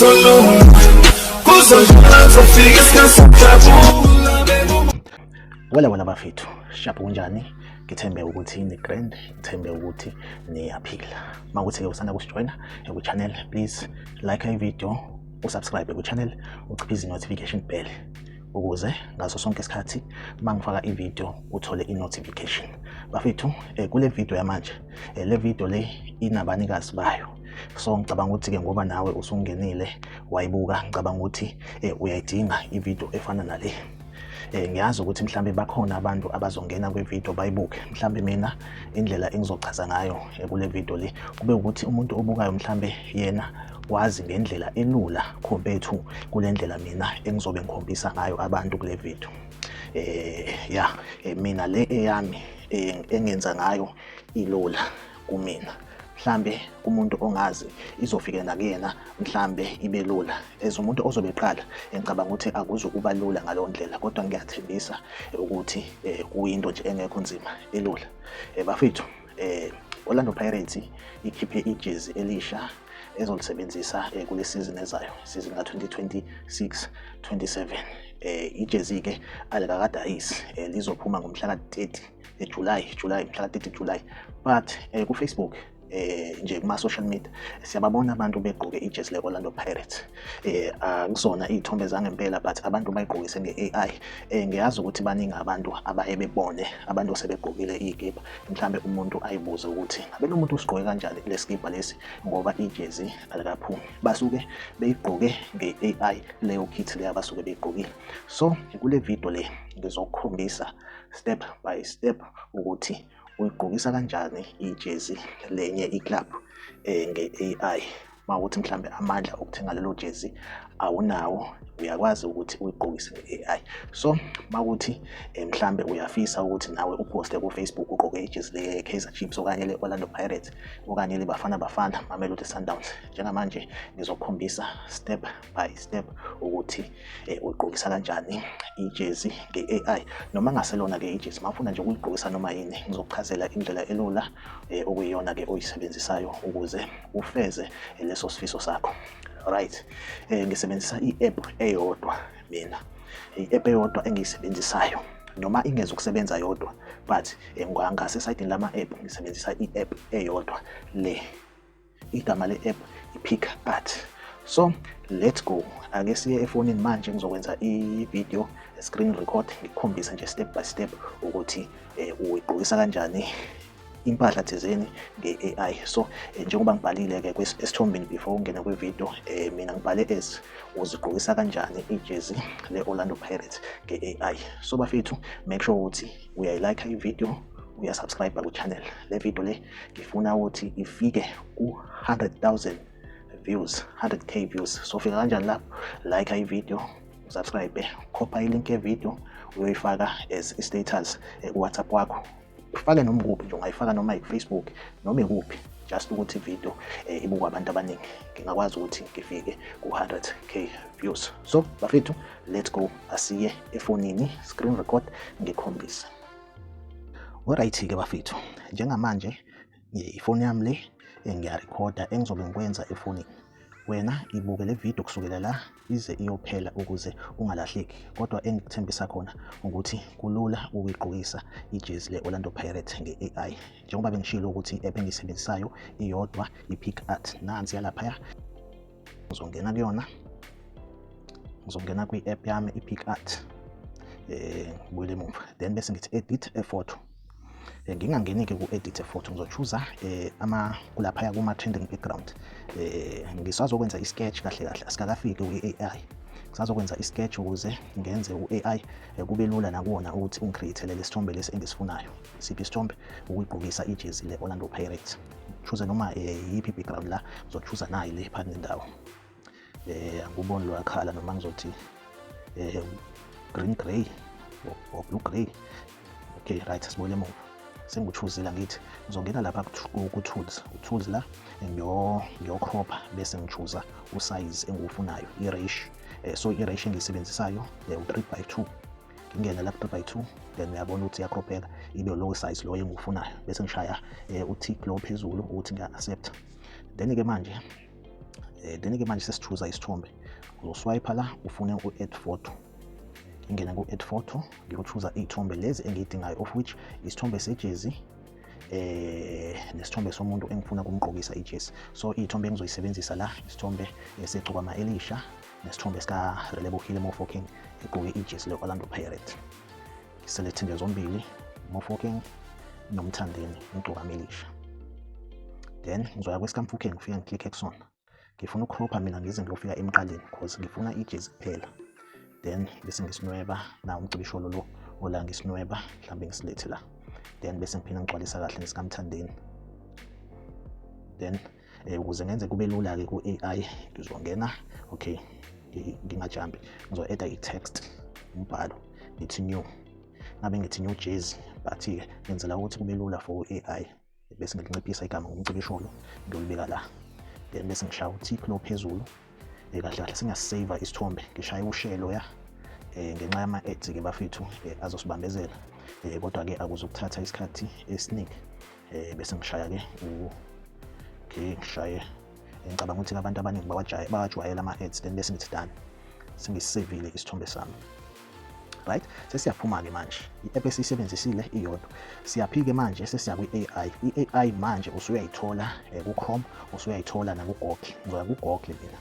Kuzolunga, kuzodlula, kuzofika isikhathi sokujabula. Wela wela bafethu, sharp, kunjani? Ngithembe ukuthi ni grand, ngithembe ukuthi niyaphila. Makuthi ke usanda kusijoyina ku channel, please like i video, usubscribe ku channel, uciphize notification bell ukuze ngaso sonke isikhathi mangifaka i-video uthole i-notification. Bafethu, kule video yamanje, le video le inabanikazi bayo. So ngicabanga ukuthi ke ngoba nawe usungenile wayibuka, ngicabanga ukuthi uyayidinga i-video efana nale. Ngiyazi ukuthi mhlambe bakhona abantu abazongena kwi-video bayibuke. Mhlambe mina indlela engizochaza ngayo kule video le kube ukuthi umuntu obukayo mhlambe yena wazi ngendlela elula compared to kule ndlela mina engizobe ngikhombisa ngayo abantu kule video. Ya, mina le eyami engenza ngayo ilula kumina. Mhlambe kumuntu ongazi izofika nakuyena mhlambe ibe lula. As umuntu ozobe eqala, ngicabanga ukuthi akuzukuba lula ngaleyo ndlela, kodwa ngiyathembisa ukuthi kuyinto nje engekho nzima, elula. Bafethu, Orlando Pirates ikhiphe ijezi elisha ezolisebenzisa kule season ezayo, season ka-2026 27. Ijezi ke alikakadayisi, lizophuma ngomhla ka-30 eJuly, July, mhla ka-30 July. But ku Facebook, nje kuma social media, siyababona abantu begqoke ijezi le-Orlando Pirates. Akusona iy'thombe zangempela, but abantu bayigqokise nge-AI. Ngiyazi ukuthi baningi abantu abaye bebone abantu sebegqokile iy'kibha, mhlambe umuntu ayibuze ukuthi ngabe lo muntu usigqoke kanjani lesikibha lesi ngoba ijezi alikaphumi. Basuke beyigqoke nge-AI leyo kit leyo abasuke beyigqokile. So kule video le ngizokukhombisa step by step ukuthi uyigqokisa kanjani ijezi lenye iclub nge-AI. Mawukuthi mhlambe amandla okuthenga lelo jezi awunawo, uyakwazi ukuthi uyigqokise nge-AI. So mawukuthi mhlambe uyafisa ukuthi nawe uposte ku-Facebook ugqoke ijezi le-Kaizer Chiefs okanye le-Orlando Pirates okanye le-Bafana Bafana, Mamelodi Sundowns, njengamanje ngizokukhombisa step by step ukuthi uyigqokisa kanjani ijezi nge-AI, noma ngaselona-ke ijezi, mawufuna nje ukuyigqokisa noma yini, ngizokuchazela indlela elula okuyiyona-ke oyisebenzisayo ukuze ufeze leso sifiso sakho. Right, ngisebenzisa i-app eyodwa mina, i-app eyodwa engiyisebenzisayo, noma ingeze ukusebenza yodwa, but ngasesayidini lama-app ngisebenzisa i-app eyodwa le. Igama le-app i-PicsArt. So let's go, ake siye efonini manje. Ngizokwenza i-video screen record, ngikukhombise nje step by step ukuthi uyigqokisa kanjani impahla thizeni nge-AI. So njengoba ngibhalile-ke esithombeni before ungena kwi-video, mina ngibhale as uzigqokisa kanjani ijezi le-Orlando Pirates nge-AI. So bafethu, make sure ukuthi uyayilike i-video, uyasubscribe ku-channel. Le video le ngifuna ukuthi ifike ku-100,000 views, 100K views. So fika kanjani lapho? Like i-video, usubscribe, khopha ilink ye-video, uyoyifaka as i-status ku-WhatsApp wakho, ufake noma kuphi nje, ungayifaka noma i-Facebook noma ikuphi, just ukuthi ivideo ibukwe abantu abaningi, ngingakwazi ukuthi ngifike ku-100K views. So bafethu, let's go, asiye efonini, screen record, ngikhombise. Alright-ke bafethu, njengamanje ifoni yami le, ngiyarekhoda engizobe ngikwenza efonini. Wena ibuke le video kusukela la ize iyophela ukuze ungalahleki, kodwa engikuthembisa khona ukuthi kulula ukuyigqokisa ijezi le-Orlando Pirates nge-AI. Njengoba bengishilo ukuthi i-app engiyisebenzisayo iyodwa, i-PicsArt, nansi yalaphaya. Ngizongena kuyona, ngizongena kwi-app yami i-PicsArt, ngibuyele emuva, then bese ngithi edit a photo. Ngingangeni-ke ku-edit a photo, ngizochuza ama kulaphaya kuma-trending background. Ngisazokwenza i-sketch kahle kahle, asikakafiki kwi-AI. Ngisazokwenza i-sketch ukuze ngenze u-AI kube lula nakuwona ukuthi ungicreatele lesithombe lesi engisifunayo. Siphi isithombe? Ukuyigqokisa ijezi le-Orlando Pirates. Choose noma yiphi i-background la, ngizochuza nayi le phakathi nendawo. Anguboni lo yakhala, noma ngizothi green grey or blue grey. Okay, right, sibuyele emuva. Sengikuchuzile, ngithi ngizongena lapha ku-tools, tools la, ngiyocropha, bese ngichuza usize engiwufunayo, i-ratio. So i-ratio engiyisebenzisayo u-3 by 2. Ngingena la ku-3 by 2, then uyabona ukuthi iyacropheka ibe lowo size loyo engiwufunayo, bese ngishaya u-tick lo phezulu ukuthi ngiya-accept. Then-ke manje Then-ke manje sesichuza isithombe, uzoswipe la ufune u-add photo, ngingene ku-add photo, ngiyochuza iy'thombe lezi engiyidingayo, of which isithombe sejezi nesithombe somuntu engifuna kumgqokisa ijezi. So iy'thombe engizoyisebenzisa la, isithombe seGcokama Elisha nesithombe sika Relebohile Mofokeng egqoke ijezi le-Orlando Pirates. Ngiselect nje zombili, Mofokeng noMthandeni uGcokama Elisha. Then ngizoya kwesikaMofokeng, ngifike ngiklikhe kusona. Ngifuna ukucropha mina ngize ngiyofika emqaleni cause ngifuna ijezi kuphela. Then bese ngisinweba na umcibisholo lo ola, ngisinweba mhlawumbe ngisilethe la. Then bese ngiphinda ngigcwalisa kahle nesikaMthandeni. Then ukuze ngenze kube lula-ke ku-AI, ngizongena, okay, ngingajampi, ngizo-adda i-text, umbhalo, ngithi new, ngabe ngithi new jersey, but-ke ngenzela ukuthi kube lula for u-AI. Bese ngilinciphisa igama ngomcibisholo, ngiyolibeka la. Then bese ngishaya u-tick lo phezulu. Kahle kahle singasi-save isithombe, ngishaye ushelo ya ngenxa yama-ads ke bafethu, azosibambezela, kodwa-ke akuzukuthatha isikhathi esiningi. Bese ngishaya ke okay, ngishaye, ngicabanga ukuthi abantu abaningi bawajwayela ama-ads. Then bese ngithi done, sengisevile isithombe sami. Right, sesiyaphuma-ke manje, i-app esiyisebenzisile iyodwa. Siyaphike manje, sesiya kwi-AI. I-AI manje usuyayithola ku-Chrome, usuyayithola naku-Google. Ngizoya ku-Google mina.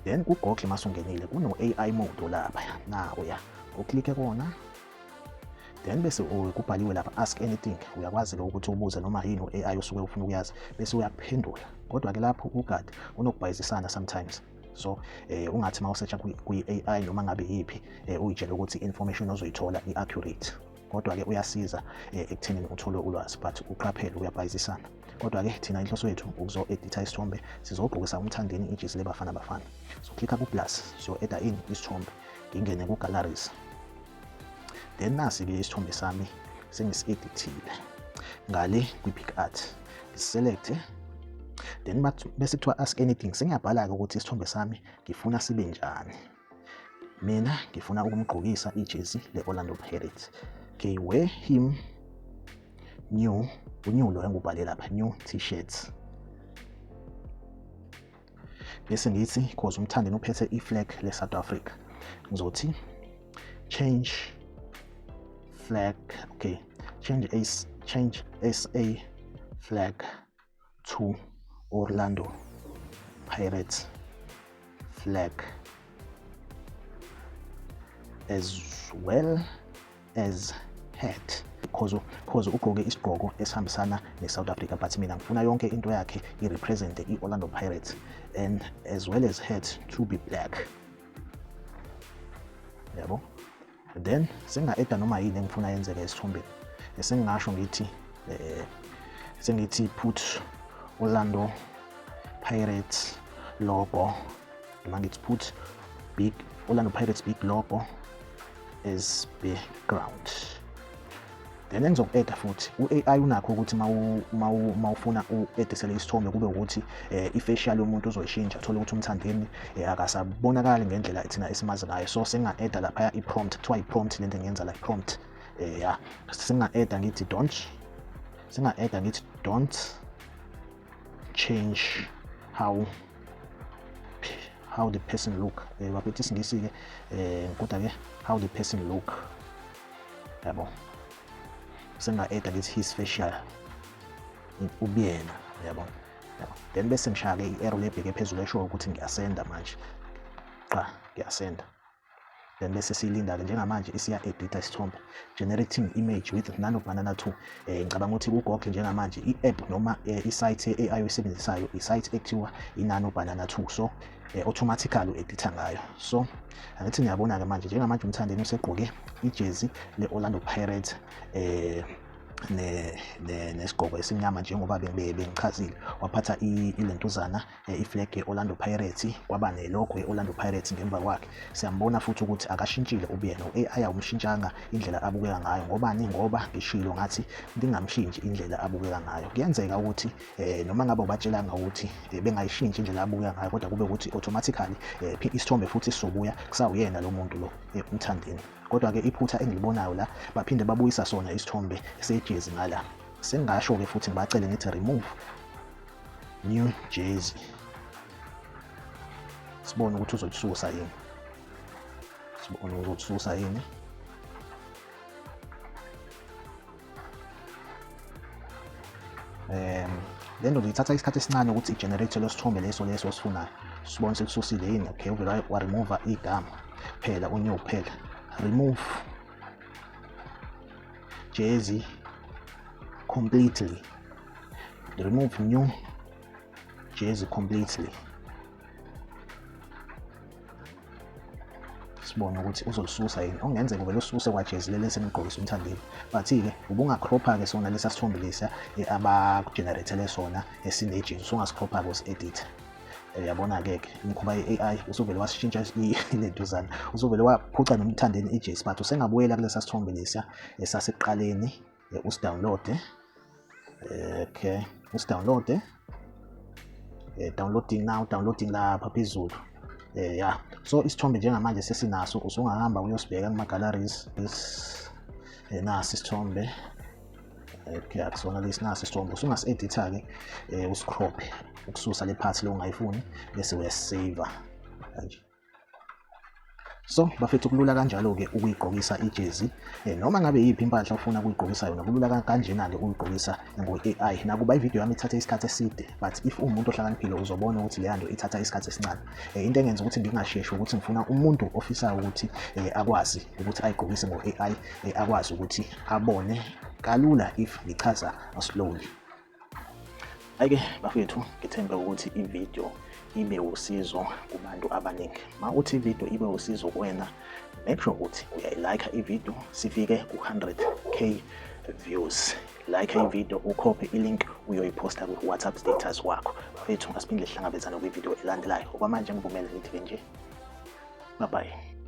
Then ku-Google masungenile kuno-AI mode lapha, nawo ya uklikhe kona. Then bese kubhaliwe lapha "ask anything". Uyakwazi-ke ukuthi ubuze noma yini u-AI osuke ufuna ukuyazi, bese uyakuphendula. Kodwa-ke lapho ugade unokubhayizisana sometimes, so ungathi uma usearcha kwi-AI noma ngabe yiphi, uyitshele ukuthi i-information ozoyithola i-accurate. Kodwa-ke uyasiza ekuthenini uthole ulwazi, but uqaphele, uyabhayizisana. Kodwa-ke thina inhloso yethu ukuzo-editha isithombe, sizogqokisa uMthandeni ijezi leBafana Bafana. So klikha ku-plus, siyo-eda in isithombe, ngingene ku-galleries. Then nasi-ke isithombe sami sengisi-edithile ngale kwi-PicsArt, ngiselect. Then bese kuthiwa "ask anything". Sengiyabhala-ke ukuthi isithombe sami ngifuna sibe njani. Mina ngifuna ukumgqokisa ijezi le-Orlando Pirates. Okay, wear him new, u-new lo engubhale lapha, new t-shirts. Bese ngithi cause uMthandeni uphethe i-flag le-South Africa, ngizothi change flag, okay, change SA flag to Orlando Pirates flag as well as hat, because ugqoke isigqoko esihambisana ne-South Africa, but mina ngifuna yonke into yakhe i-represente i-Orlando Pirates, and as well as hat to be black, yabo. Then senginga-eda noma yini engifuna yenzeke esithombeni. Sengingasho ngithi sengithi put Orlando Pirates logo, noma ngithi put big Orlando Pirates big logo as background. Then engizoku-eda futhi, u-AI unakho ukuthi uma ufuna u-edisele isithombe kube ukuthi i-facial yomuntu uzoyishintsha, thole ukuthi uMthandeni akasabonakali ngendlela thina esimazi ngayo. So senginga-eda laphaya i-prompt, kuthiwa i-prompt lento engiyenza la, i-prompt. Ya, senginga-eda ngithi don't, senginga-eda ngithi don't change how the person look. Baphethe isingisi-ke, kodwa-ke how the person look, yabo. Senginga-eda ngithi his facial, ubuyena, yabo, yabo. Then bese ngishaya-ke i-arrow lebheke phezulu eshoyo ukuthi ngiyasenda manje. Cha, ngiyasenda. Then bese siyilinda-ke njengamanje, isiya-editha isithombe, generating image with Nano Banana 2. Ngicabanga ukuthi ku-Google njengamanje i-app noma i-site ye-AI oyisebenzisayo, i-site ekuthiwa i-Nano Banana 2, so automatically u-editha ngayo. So angithi niyabona-ke manje, njengamanje uMthandeni usegqoke ijezi le-Orlando Pirates ne nesigqoko esimnyama njengoba bengichazile, waphatha ilentuzana, i-flag ye-Orlando Pirates, kwaba ne-logo ye-Orlando Pirates ngemva kwakhe. Siyambona futhi ukuthi akashintshile ubuyena, u-AI awumshintshanga indlela abukeka ngayo. Ngobani? Ngoba ngishilo ngathi ndingamshintshi indlela abukeka ngayo. Kuyenzeka ukuthi noma ngabe ubatshelanga ukuthi bengayishintshi indlela abukeka ngayo, kodwa kube ukuthi automatically isithombe futhi sizobuya kusawuyena lo muntu lo, uMthandeni. Kodwa-ke iphutha engilibonayo la, baphinde babuyisa sona isithombe sejezi ngala. Sengingasho-ke futhi ngibacele ngithi remove New Jersey, sibone ukuthi uzolisusa yini, sibone ukuthi uzolisusa yini. Le nto nje ithatha isikhathi esincane ukuthi i-generate lo sithombe leso leso osifunayo, sibone sekususile yini. Okay, uvele wa-remove igama phela, u-new kuphela, remove jersey completely, remove new jersey completely. Sibone ukuthi uzolisusa yini. Okungenzeka uvele ususe kwajezi leli esenigqokisa uMthandeni, but-ke ubungacropha-ke sona lesa sithombe lesiya abakugenerethele sona esinejezi, usungasikhropha-ke usi-edithe. Uyabona-ke ke imikhuba ye-AI, usuvele wasishintsha lentuzana, usuvele waphuca noMthandeni ijezi, but usengabuyela kulesa sithombe lesiya esasekuqaleni, usidownloade. Okay, usidownloade, downloading now, downloading lapha phezulu. Ya, so isithombe njengamanje sesinaso, usungahamba uyosibheka kuma-galleries. Nasi isithombe. Okay, akusona lesi, nasi isithombe. Usungasi-editha-ke, usicrophe ukususa le part le ongayifuni, bese uyasave kanje. So bafethu, kulula kanjalo-ke ukuyigqokisa ijezi, noma ngabe yiphi impahla ofuna ukuyigqokisa yona, kulula kanjena-ke ukuyigqokisa ngo-AI. Nakuba ividiyo yami ithathe isikhathi eside, but if uwumuntu ohlakaniphile uzobona ukuthi leya nto ithatha isikhathi esincane. Into engenza ukuthi ngingasheshi ukuthi ngifuna umuntu ofisayo ukuthi akwazi ukuthi ayigqokise ngo-AI, akwazi ukuthi abone kalula if ngichaza slowly. Hhayi-ke bafethu, ngithembe ukuthi ividiyo ibe usizo kubantu abaningi. Ma uthi ividiyo ibe usizo kuwena, make sure ukuthi uyayilayikha ividiyo, sifike ku-100K views. Like ividiyo, ukhophe ilink, uyoyiphosta kwi-WhatsApp status wakho. Bafethu, asiphinde sihlangabezane kwividiyo elandelayo. Okwamanje ngivumele ngithi-ke nje, bye bye.